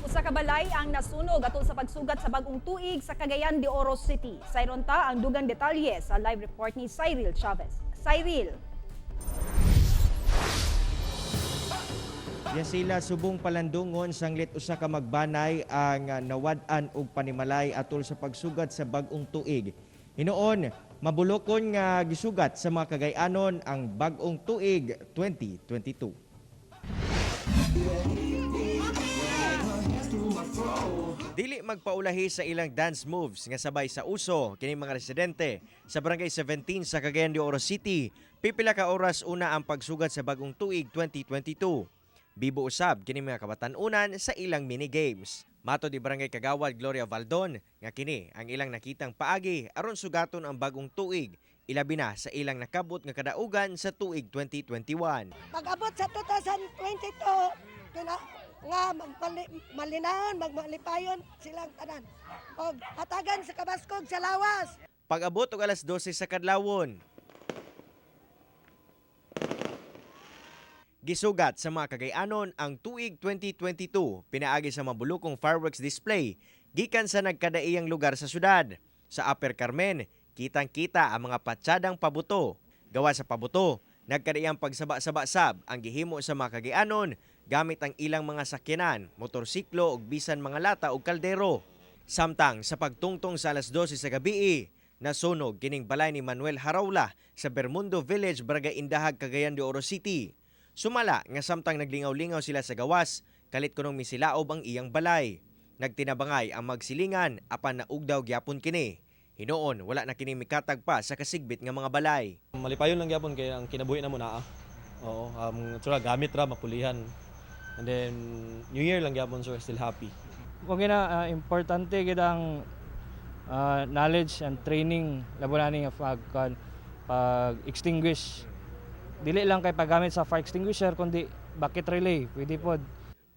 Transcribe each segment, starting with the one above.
Usa ka balay ang nasunog atol sa pagsugat sa bagong tuig sa Cagayan de Oro City. Sayron ta ang dugang detalye sa live report ni Cyril Chavez. Cyril. Ya sila, subong palandungon sanglit usa ka magbanay ang nawad-an og panimalay atol sa pagsugat sa bag-ong tuig. Hinuon, mabulokon nga gisugat sa mga Kagay-anon ang bag-ong tuig 2022. Dili magpaulahi sa ilang dance moves nga sabay sa uso kini mga residente sa Barangay 17 sa Cagayan de Oro City. Pipila ka oras una ang pagsugat sa bagong tuig 2022. Bibo usab kini mga kabatan-unan sa ilang mini games. Matod ni Barangay Kagawad Gloria Valdon nga kini ang ilang nakitang paagi aron sugaton ang bagong tuig, ilabi na sa ilang nakabot nga kadaugan sa tuig 2021. Pag-abot sa 2022, kina, nga malinahon, magmalipayon silang tanan. Og hatagan sa kabaskog sa lawas. Pag-abot og alas 12 sa kadlawon, gisugat sa mga Kagay-anon ang tuig 2022 pinaagi sa mabulukong fireworks display gikan sa nagkadaiyang lugar sa syudad. Sa Upper Carmen, kitang-kita ang mga patsadang pabuto. Gawa sa pabuto, nagkadaiyang pagsaba-saba-sab ang gihimo sa mga Kagay-anon gamit ang ilang mga sakyanan, motorsiklo ug bisan mga lata ug kaldero. Samtang sa pagtungtong sa alas 12 sa gabi, nasunog kining balay ni Manuel Haraula sa Bermundo Village, Barangay Indahag, Cagayan de Oro City. Sumala nga samtang naglingaw-lingaw sila sa gawas, kalit kunong misilaob ang iyang balay. Nagtinabangay ang magsilingan apan naugdaw gyapon kini. Hinuon, wala na kini mikatag pa sa kasigbit nga mga balay. Malipayon lang gyapon kay ang kinabuhi na mo naa. Oo, tsura gamit ra mapulihan. And then New Year lang gyapon, sir, still happy. Kung gina importante gid ang knowledge and training labo na ni nga pag extinguish. Dili lang kay paggamit sa fire extinguisher kundi bucket relay pwede pod.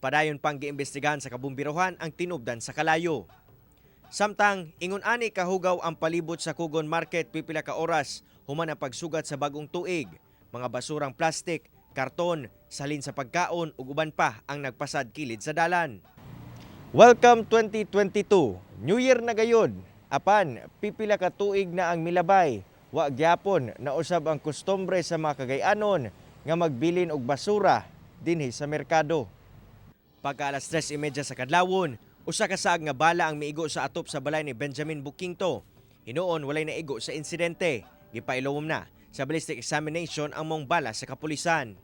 Padayon pang giimbestigahan sa kabumbirohan ang tinubdan sa kalayo. Samtang, ingon ani kahugaw ang palibot sa Kugon Market pipila ka oras human ang pagsugat sa bagong tuig. Mga basurang plastik, karton, salin sa pagkaon ug uban pa ang nagpasad kilid sa dalan. Welcome 2022. New Year na gayud. Apan, pipila ka tuig na ang milabay. Wa gyapon na usab ang kustombre sa mga Kagay-anon nga magbilin og basura dinhi sa merkado. Pagka alas 3:30 sa kadlawon, usa ka saag nga bala ang miigo sa atop sa balay ni Benjamin Buquinto. Hinuon, walay naigo sa insidente. Gipailawom na sa ballistic examination ang mong bala sa kapulisan.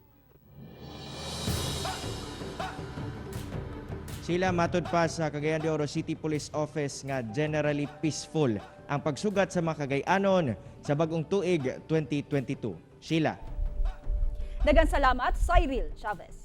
Sila, matod pa sa Cagayan de Oro City Police Office nga generally peaceful ang pagsugat sa mga Kagay-anon sa bagong tuig 2022. Sheila. Daghang salamat, Cyril Chavez.